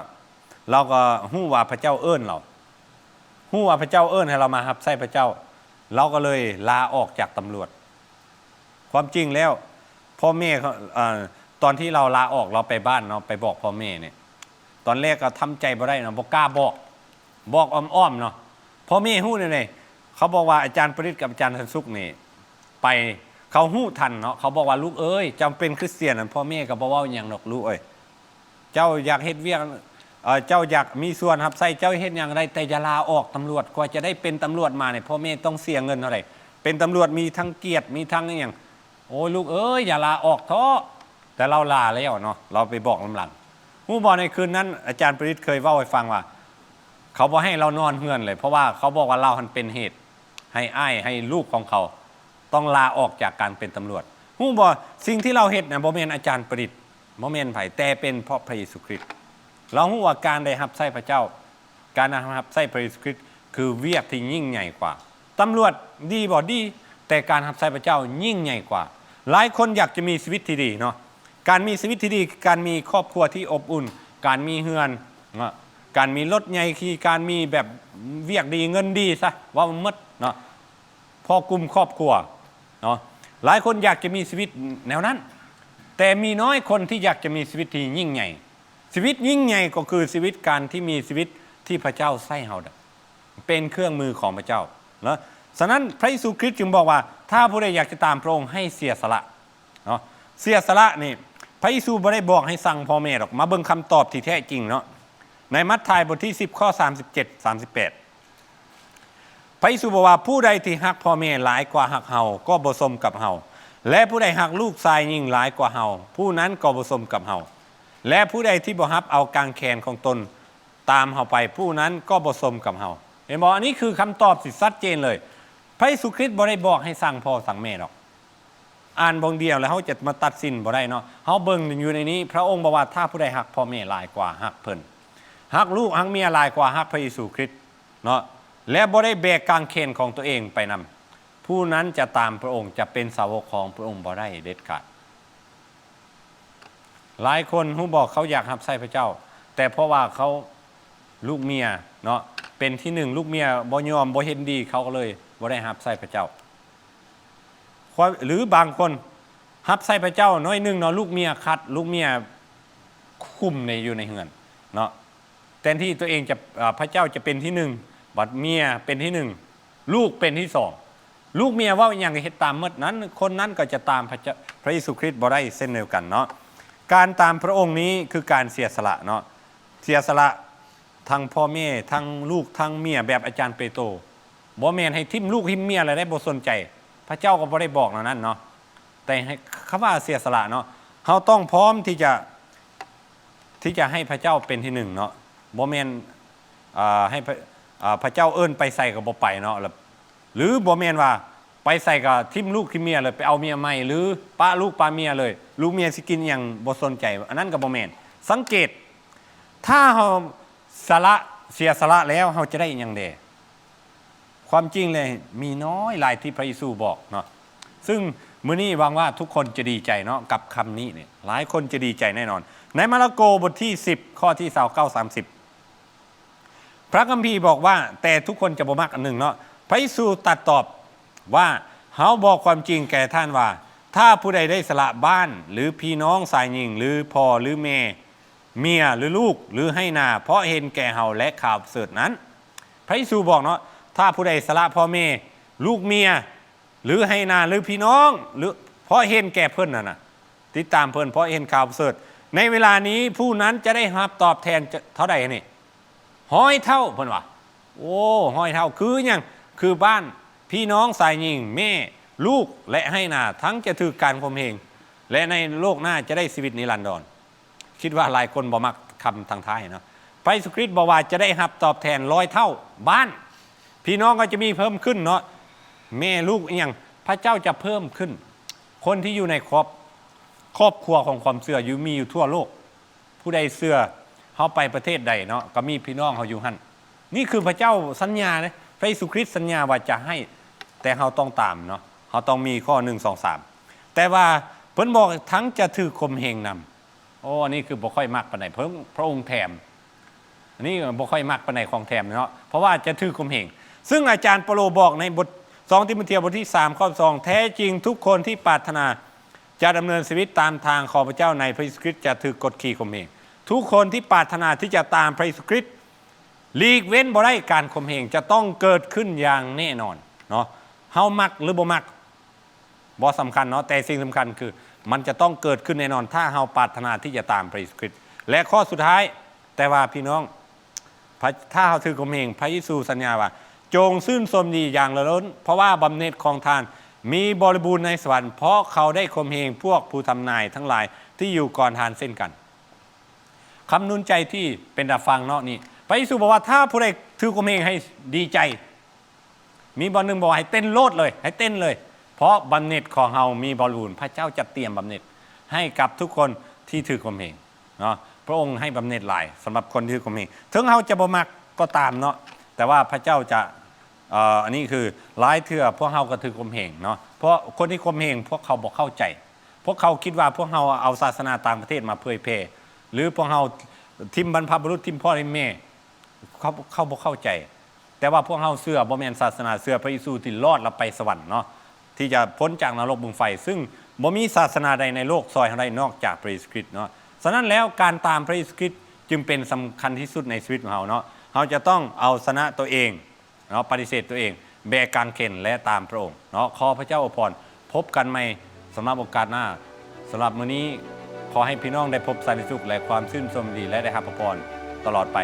ລາວກໍຮູ້ວ່າພະເຈົ້າເອີ້ນລາວ, ຮູ້ວ່າພະເຈົ້າເອີ້ນໃຫ້ລາວມາຮັບໃຊ້ພະເຈົ້າ, ລາວກໍເລີຍລາອອກຈາກຕຳຫຼວດ. ຄວາມຈິງແລ້ວ ພໍ່ແມ່ເຂົາ, ເອີ, ຕອນທີ່ລາວລາອອກ, ລາວໄປບ້ານເນາະ, ໄປບອກພໍ່ແມ່ນີ້, ຕອນແລກກໍທຳໃຈບໍ່ໄດ້ເນາະ, ບໍ່ກ້າບອກ, ບອກອ້ອມໆເນາະ. ພໍ່ແມ່ຮູ້ແນວໃດ? ເຂົາບອກວ່າອາຈານປະດິດກັບອາຈານສັນສຸກນີ້ໄປ, ເຂົາຮູ້ທັນເນາະ, ເຂົາບອກວ່າ ລູກເອີຍ, ເຈົ້າເປັນຄຣິສຕຽນ, ພໍ່ແມ່ກໍບໍ່ເວົ້າຫຍັງດອກ ລູກເອີຍ. ເຈົ້າຢາກເຮັດວຽກ, ເອີ, ເຈົ້າຢາກມີສ່ວນຮັບໃຊ້, ເຈົ້າເຮັດຫຍັງໄດ້, ແຕ່ຢ່າລາອອກຕຳຫຼວດ. ກວ່າຈະໄດ້ເປັນຕຳຫຼວດມານີ້, ພໍ່ແມ່ຕ້ອງເສຍເງິນເທົ່າໃດ? ເປັນຕຳຫຼວດມີທັງກຽດ, ມີທັງອີ່ຫຍັງ. ໂອ້ຍ ລູກເອີຍ, ຢ່າລາອອກເທາະ. ແຕ່ລາວລາແລ້ວເນາະ, ລາວໄປບອກນຳຫຼັງ. ຮູ້ບໍ່, ໃນຄືນນັ້ນ ອາຈານປະດິດເຄີຍເວົ້າໃຫ້ຟັງວ່າ ເຂົາບໍ່ໃຫ້ລາວນອນເຮືອນເລີຍ, ເພາະວ່າເຂົາບອກວ່າລາວຫັ້ນເປັນເຫດໃຫ້ອ້າຍ, ໃຫ້ລູກຂອງເຂົາຕ້ອງລາອອກຈາກການເປັນຕຳຫຼວດ. ຮູ້ບໍ່, ສິ່ງທີ່ລາວເຮັດນະ ບໍ່ແມ່ນອາຈານປະດິດ, ບໍ່ແມ່ນໃຜ, ແຕ່ເປັນເພາະພະເຢຊູຄຣິດ. ລາວຮູ້ວ່າການໄດ້ຮັບໃຊ້ພະເຈົ້າ, ການນຳຮັບໃຊ້ພະເຢຊູຄຣິດຄືວຽກທີ່ຍິ່ງໃຫຍ່ກວ່າ. ຕຳຫຼວດດີບໍ່? ດີ, ແຕ່ການຮັບໃຊ້ພະເຈົ້າຍິ່ງໃຫຍ່ກວ່າ. ຫຼາຍຄົນຢາກຈະມີຊີວິດທີ່ດີເນາະ. ການມີຊີວິດທີ່ດີຄືການມີຄອບຄົວທີ່ອົບອຸ່ນ, ການມີເຮືອນເນາະ, ການມີລົດໃຫຍ່ຂີ່, ການມີແບບວຽກດີ, ເງິນດີຊະ, ເວົ້າໝົດເນາະ, ພໍກຸມຄອບຄົວເນາະ. ຫຼາຍຄົນຢາກຈະມີຊີວິດແນວນັ້ນ, ແຕ່ມີນ້ອຍຄົນທີ່ຢາກຈະມີຊີວິດທີ່ຍິ່ງໃຫຍ່. ຊີວິດຍິ່ງໃຫຍ່ກໍຄືຊີວິດການທີ່ມີຊີວິດທີ່ພະເຈົ້າໃຊ້ເຮົາເປັນເຄື່ອງມືຂອງພະເຈົ້າເນາະ. ສະນັ້ນ ພະເຢຊູຄຣິດຈຶ່ງບອກວ່າ ຖ້າຜູ້ໃດຢາກຈະຕາມພະອົງໃຫ້ເສຍສະຫຼະເນາະ. ເສຍສະຫຼະນີ້ ພະເຢຊູບໍ່ໄດ້ບອກໃຫ້ຊັງພໍ່ແມ່ດອກ. ມາເບິ່ງຄຳຕອບທີ່ແທ້ຈິງເນາະ ໃນມັດທາຍບົດທີສິບ ຂໍ້ສາມສິບເຈັດ ສາມສິບແປດ. ພະເຢຊູບອກວ່າ ຜູ້ໃດທີ່ຮັກພໍ່ແມ່ຫຼາຍກວ່າຮັກເຮົາ ກໍບໍ່ສົມກັບເຮົາ ແລະ ຜູ້ໃດຮັກລູກຊາຍຍິງຫຼາຍກວ່າເຮົາ ຜູ້ນັ້ນກໍບໍ່ສົມກັບເຮົາ ແລະ ຜູ້ໃດທີ່ບໍ່ຮັບເອົາກາງແຂນຂອງຕົນຕາມເຮົາໄປ ຜູ້ນັ້ນກໍບໍ່ສົມກັບເຮົາ. ເຫັນບໍ່? ອັນນີ້ຄືຄຳຕອບທີ່ຊັດເຈນເລີຍ. ພະເຢຊູຄຣິດບໍ່ໄດ້ບອກໃຫ້ຊັງພໍ່ຊັງແມ່ດອກ. ອ່ານເບິ່ງດຽວແລ້ວເຮົາຈະມາຕັດສິນບໍ່ໄດ້ເນາະ. ເຮົາເບິ່ງຢູ່ໃນນີ້ ພະອົງບອກວ່າ ຖ້າຜູ້ໃດຮັກພໍ່ແມ່ຫຼາຍກວ່າຮັກເພິ່ນ, ຮັກລູກຮັກເມຍຫຼາຍກວ່າຮັກພະເຢຊູຄຣິດເນາະ ແລະ ບໍ່ໄດ້ແບກກາງແຂນຂອງຕົວເອງໄປນຳ, ຜູ້ນັ້ນຈະຕາມພະອົງ, ຈະເປັນສາວົກຂອງພະອົງບໍ່ໄດ້ເດັດຂາດ. ຫຼາຍຄົນຮູ້ບໍ່ ເຂົາຢາກຮັບໃຊ້ພະເຈົ້າ, ແຕ່ເພາະວ່າເຂົາ ລູກເມຍເນາະ ເປັນທີໜຶ່ງ, ລູກເມຍບໍ່ຍອມ, ບໍ່ເຫັນດີ, ເຂົາກໍເລີຍບໍ່ໄດ້ຮັບໃຊ້ພະເຈົ້າ. ຄວາມ ຫຼືບາງຄົນຮັບໃຊ້ພະເຈົ້າໜ້ອຍໜຶ່ງເນາະ, ລູກເມຍຂັດ, ລູກເມຍຄຸມໃນ ຢູ່ໃນເຮືອນເນາະ, ແທນທີ່ຕົວເອງຈະ ເອີ ພະເຈົ້າຈະເປັນທີໜຶ່ງ, ບັດເມຍເປັນທີໜຶ່ງ, ລູກເປັນທີສອງ. ລູກເມຍເວົ້າອີ່ຫຍັງກໍເຮັດຕາມໝົດ, ນັ້ນ ຄົນນັ້ນກໍຈະຕາມພະເຈົ້າ ພະເຢຊູຄຣິດບໍ່ໄດ້ເຊັ່ນດຽວກັນເນາະ. ການຕາມພະອົງນີ້ຄືການເສຍສະຫຼະເນາະ, ເສຍສະຫຼະທັງພໍ່ແມ່, ທັງລູກ, ທັງເມຍ, ແບບອາຈານເປໂຕ. ບໍ່ແມ່ນໃຫ້ຖິ້ມລູກຖິ້ມເມຍແລ້ວໄດ້ ບໍ່ສົນໃຈ, ພະເຈົ້າກໍບໍ່ໄດ້ບອກແນວນັ້ນເນາະ. ແຕ່ໃຫ້ ຄຳວ່າເສຍສະຫຼະເນາະ, ເຮົາຕ້ອງພ້ອມທີ່ຈະ ທີ່ຈະໃຫ້ພະເຈົ້າເປັນທີໜຶ່ງເນາະ, ບໍ່ແມ່ນ ອາ ໃຫ້ພະ ອາ ພະເຈົ້າເອີ້ນໄປໃສກໍບໍ່ໄປເນາະ, ແລ້ວ ຫຼືບໍ່ແມ່ນວ່າໄປໃສກໍຖິ້ມລູກຖິ້ມເມຍເລີຍ, ໄປເອົາເມຍໃໝ່ ຫຼືປະລູກປະເມຍເລີຍ, ລູກເມຍຊິກິນຫຍັງບໍ່ສົນໃຈ, ອັນນັ້ນກໍບໍ່ແມ່ນ. ສັງເກດ ຖ້າເຮົາສະຫຼະ ເສຍສະຫຼະແລ້ວ ເຮົາຈະໄດ້ຫຍັງແດ່? ຄວາມຈິງແລ້ວມີນ້ອຍຫຼາຍທີ່ພະເຢຊູບອກເນາະ. ຊຶ່ງມື້ນີ້ຫວັງວ່າທຸກຄົນຈະດີໃຈເນາະ ກັບຄຳນີ້ນີ້, ຫຼາຍຄົນຈະດີໃຈແນ່ນອນ. ໃນມາລະໂກບົດທີສິບ ຂໍ້ທີຊາວເກົ້າ ສາມສິບ ພຣະຄຳພີບອກວ່າ ແຕ່ທຸກຄົນຈະບໍ່ມັກອັນໜຶ່ງເນາະ. ພຣະເຢຊູຕັດຕອບວ່າ ເຮົາບອກຄວາມຈິງແກ່ທ່ານວ່າ ຖ້າຜູ້ໃດໄດ້ສະຫຼະບ້ານ ຫຼື ພີ່ນ້ອງຊາຍຍິງ ຫຼື ພໍ່ ຫຼື ແມ່ ເມຍ ຫຼື ລູກ ຫຼື ໄຮ່ນາ ເພາະເຫັນແກ່ເຮົາ ແລະ ຂ່າວປະເສີດນັ້ນ. ພຣະເຢຊູບອກເນາະ ຖ້າຜູ້ໃດສະຫຼະພໍ່ແມ່ ລູກເມຍ ຫຼື ໄຮ່ນາ ຫຼື ພີ່ນ້ອງ ຫຼື ເພາະເຫັນແກ່ເພິ່ນນັ້ນນະ ຕິດຕາມເພິ່ນ ເພາະເຫັນຂ່າວປະເສີດ ໃນເວລານີ້ ຜູ້ນັ້ນຈະໄດ້ຮັບຕອບແທນເທົ່າໃດນີ້? ຮ້ອຍເທົ່າ ເພິ່ນວ່າ. ໂອ້ ຮ້ອຍເທົ່າ ຄືຫຍັງ? ຄືບ້ານ ພີ່ນ້ອງຊາຍຍິງ ແມ່ ລູກ ແລະ ໄຮ່ນາ ທັງຈະຖືກການຂົ່ມເຫງ ແລະ ໃນໂລກໜ້າຈະໄດ້ຊີວິດນິລັນດອນ. ຄິດວ່າຫຼາຍຄົນບໍ່ມັກຄຳທັງທ້າຍເນາະ. ພຣະເຢຊູຄຣິດບອກວ່າຈະໄດ້ຮັບຕອບແທນຮ້ອຍເທົ່າ. ບ້ານ ພີ່ນ້ອງກໍຈະມີເພີ່ມຂຶ້ນເນາະ. ແມ່ ລູກ ອີ່ຫຍັງ ພຣະເຈົ້າຈະເພີ່ມຂຶ້ນ. ຄົນທີ່ຢູ່ໃນຄອບ ຄອບຄົວຂອງຄວາມເຊື່ອຢູ່ ມີຢູ່ທົ່ວໂລກ. ຜູ້ໃດເຊື່ອ ເຮົາໄປປະເທດໃດເນາະ ກໍມີພີ່ນ້ອງເຮົາຢູ່ຫັ້ນ. ນີ້ຄືພຣະເຈົ້າສັນຍາເດ້. ພຣະເຢຊູຄຣິດສັນຍາວ່າຈະໃຫ້ ແຕ່ເຮົາຕ້ອງຕາມເນາະ. ເຮົາຕ້ອງມີຂໍ້ໜຶ່ງ ສອງ ສາມ. ແຕ່ວ່າເພິ່ນບອກທັງຈະຖືກຂົ່ມເຫງນຳ. ໂອ້ ອັນນີ້ຄືບໍ່ຄ່ອຍມັກປານໃດ ເພິ່ນ ພຣະອົງແຖມ. ອັນນີ້ບໍ່ຄ່ອຍມັກປານໃດຂອງແຖມເນາະ ເພາະວ່າຈະຖືກຂົ່ມເຫງ. ຊຶ່ງອາຈານເປາໂລບອກໃນບົດ ສອງ ຕີໂມທຽ ບົດທີສາມ ຂໍ້ສອງ ແທ້ຈິງທຸກຄົນທີ່ປາດຖະໜາຈະດຳເນີນຊີວິດຕາມທາງຂອງພຣະເຈົ້າໃນພຣະເຢຊູຄຣິດຈະຖືກກົດຂີ່ຂົ່ມເຫງ. ທຸກຄົນທີ່ປາດຖະໜາທີ່ຈະຕາມພຣະເຢຊູຄຣິດ ຫຼີກເວັ້ນບໍ່ໄດ້ການຂົ່ມເຫງ ຈະຕ້ອງເກີດຂຶ້ນຢ່າງແນ່ນອນເນາະ. ເຮົາມັກ ຫຼື ບໍ່ມັກ ບໍ່ສຳຄັນເນາະ ແຕ່ສິ່ງສຳຄັນຄື ມັນຈະຕ້ອງເກີດຂຶ້ນແນ່ນອນ ຖ້າເຮົາປາດຖະໜາທີ່ຈະຕາມພຣະເຢຊູຄຣິດ. ແລະ ຂໍ້ສຸດທ້າຍ ແຕ່ວ່າພີ່ນ້ອງ ພະ ຖ້າເຮົາຖືກຂົ່ມເຫງ ພຣະເຢຊູສັນຍາວ່າ ຈົ່ງຊື່ນຊົມຍິນດີຢ່າງຫຼະລົ້ນ ເພາະວ່າບຳເໜັດຂອງທ່ານມີບໍລິບູນໃນສະຫວັນ ເພາະເຂົາໄດ້ຂົ່ມເຫງພວກຜູ້ທຳນາຍທັງຫຼາຍທີ່ຢູ່ກ່ອນທ່ານເຊັ່ນກັນ. ຄຳໜູນໃຈທີ່ເປັນຕາຟັງເນາະນີ້ ພຣະເຢຊູບອກວ່າ ຖ້າຜູ້ໃດຖືກຂົ່ມເຫງໃຫ້ດີໃຈ. ມີບ່ອນໜຶ່ງບອກໃຫ້ເຕັ້ນໂລດເລີຍ ໃຫ້ເຕັ້ນເລີຍ ເພາະບຳເໜັດຂອງເຮົາມີບໍລິບູນ. ພຣະເຈົ້າຈັດຕຽມບຳເໜັດໃຫ້ກັບທຸກຄົນທີ່ຖືກຂົ່ມເຫງເນາະ. ພຣະອົງໃຫ້ບຳເໜັດຫຼາຍສຳລັບຄົນທີ່ຖືກຂົ່ມເຫງ ເຖິງເຮົາຈະບໍ່ມັກກໍຕາມເນາະ ແຕ່ວ່າພຣະເຈົ້າຈະ ເອີ ອັນນີ້ຄືຫຼາຍເທື່ອພວກເຮົາກໍຖືກຂົ່ມເຫງເນາະ ເພາະຄົນທີ່ຂົ່ມເຫງພວກເຂົາບໍ່ເຂົ້າໃຈ. ພວກເຂົາຄິດວ່າພວກເຮົາເອົາສາສະໜາຕ່າງປະເທດມາເຜີຍແຜ່ ຫຼື ພວກເຮົາຖິ້ມບັນພະບຸລຸດ ຖິ້ມພໍ່ຖິ້ມແມ່ ເຂົາ ເຂົາບໍ່ເຂົ້າໃຈ. ແຕ່ວ່າພວກເຮົາເຊື່ອ ບໍ່ແມ່ນສາສະໜາ ເຊື່ອພຣະເຢຊູທີ່ລອດລະໄປສະຫວັນເນາະ ທີ່ຈະພົ້ນຈາກນະລົກເບິ່ງໄຟ. ຊຶ່ງບໍ່ມີສາສະໜາໃດໃນໂລກຊ່ອຍເຮົາໄດ້ນອກຈາກພຣະເຢຊູຄຣິດເນາະ. ສະນັ້ນແລ້ວ ການຕາມພຣະເຢຊູຄຣິດຈຶ່ງເປັນສຳຄັນທີ່ສຸດໃນຊີວິດຂອງເຮົາເນາະ. ເຮົາຈະຕ້ອງເອົາຊະນະຕົວເອງ ເນາະ ປະຕິເສດຕົວເອງ ແບກກາງເຂນ ແລະ ຕາມພຣະອົງເນາະ. ຂໍພຣະເຈົ້າອວຍພອນ. ພົບກັນໃໝ່ສຳລັບໂອກາດໜ້າ. ສຳລັບມື້ນີ້ ຂໍໃຫ້ພີ່ນ້ອງໄດ້ພົບສັນຕິສຸກ ແລະ ຄວາມຊື່ນຊົມດີ ແລະ ໄດ້ຮັບພຣະພອນຕະຫຼອດໄປ.